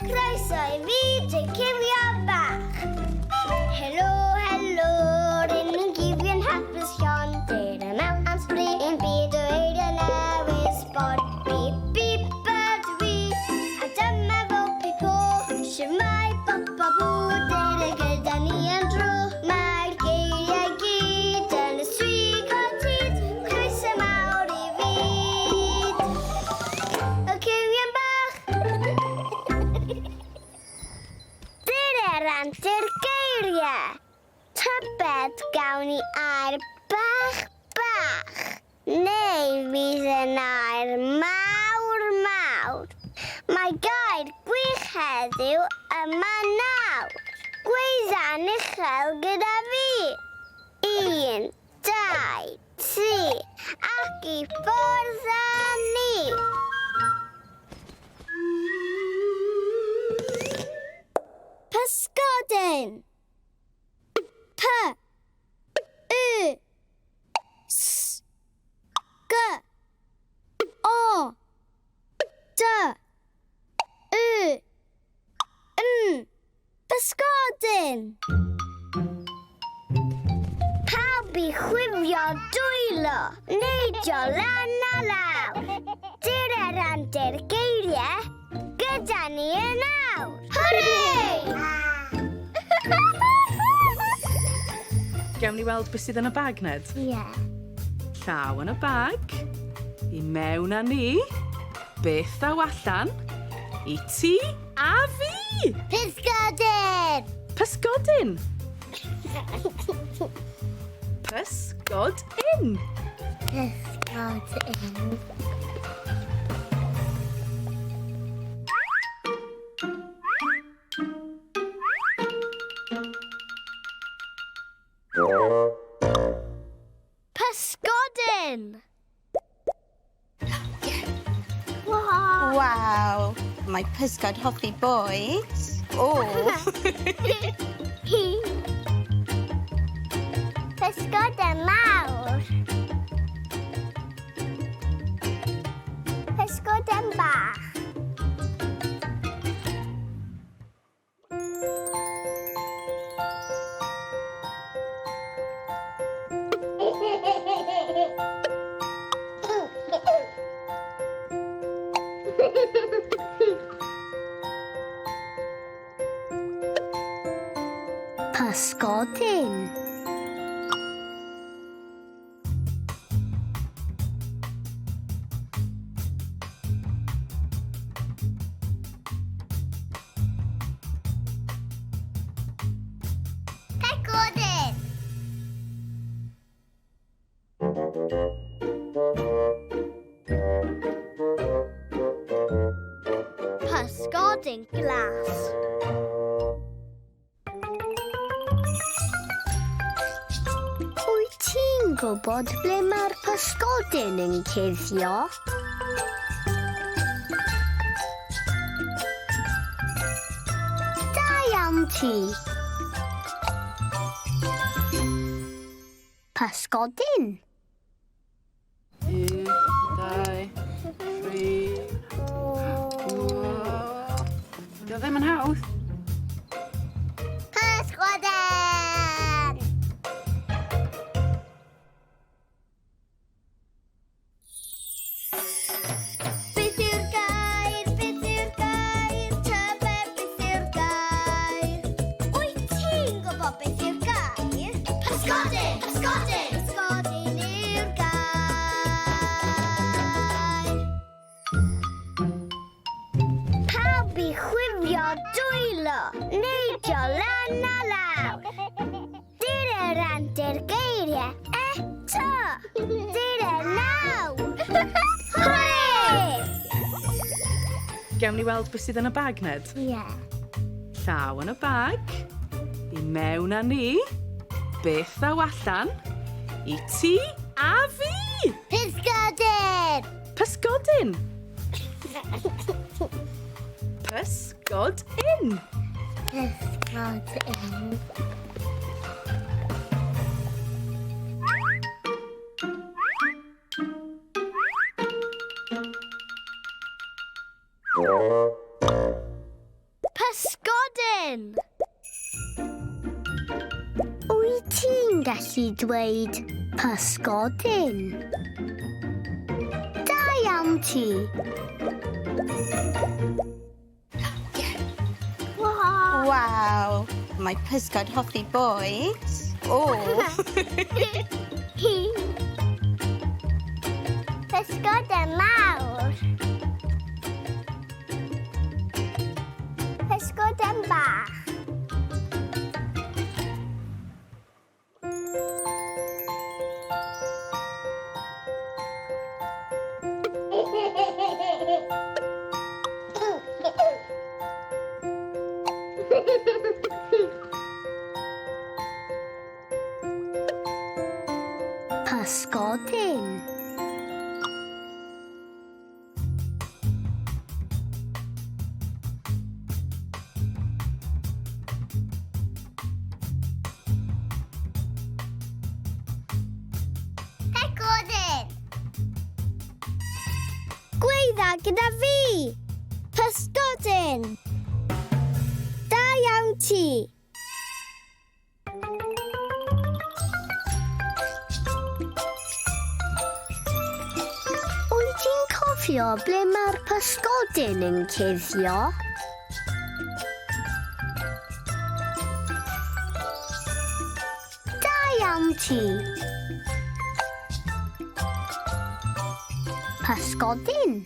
Croeso i fyd y cywion bach. Helo, helo, rŷn ni'n gywion hapus llon. Dere mewn am sbri i'n byd o eiriau newydd sbon. Bip, bip ydw i, a dyma fo Pipo. Shwmae bop a bw, dere gyda ni am dro. Mae'r geiriau gyd yn y swig o hyd. Croeso mawr i fyd y cywion bach. Dyna'r antur geiriau. Tybed gawn ni air bach bach, neu fydd yn air mawr mawr. Mae gair gwych heddiw yma nawr. Gweidda'n uchel gyda fi. Un, dau, tri, ac i ffwrdd â ni! Pysgodyn! P Y S G O D Y N Pysgodyn! Pawb i chwifio dwylo, neidio lan a lawr. Dyna randir geiriau gyda ni yn awr. Hwrê! Gawn ni weld beth sydd yn y bag, Ned? Ie. Yeah. Llaw yn y bag, i mewn â ni, beth ddaw allan, i ti A fi! Pysgodyn! Pysgodyn! Pysgodyn! Pysgodyn. Pysgodyn! Waw! Mae pysgod hoffi bwyd. O! Pysgodyn mawr. Pysgodyn bach. Pysgodyn. Pecodyn! Pysgodyn glas. Wyt ti'n gwybod ble mae'r pysgodyn yn cuddio? Da iawn ti! Pysgodyn! Un, dau, tri. Dio ddim yn hawdd. Pysgodyn! Beth yw'r gair? Beth yw'r gair? Tybed beth yw'r gair? Wyt ti'n gwybod beth yw'r gair? Pysgodyn! Pysgodyn! Pysgodyn yw'r gair. Pawb i chwifio dwylo, neidio lan a lawr. Dyna rant yr geiriau eto. Dyna nawr. Hwrê! Gawn ni weld beth sydd yn y bag, Ned? Ie. Yeah. Llaw yn y bag, i mewn â ni, beth ddaw allan, i ti a fi! Pysgodyn! Pysgodyn! Pysgodyn! Pysgodyn. Pysgodyn! Wyt ti'n gallu dweud pysgodyn? Da iawn ti! Waw! Waw! Mae pysgod hoffi bwyd. O! Pysgodyn mawr. Pysgodyn bach. Pysgodyn. Pysgodyn. Gweidda gyda fi. Pysgodyn. Da iawn ti. Wyt ti'n cofio ble mae'r pysgodyn yn cuddio? Da iawn ti. Pysgodyn.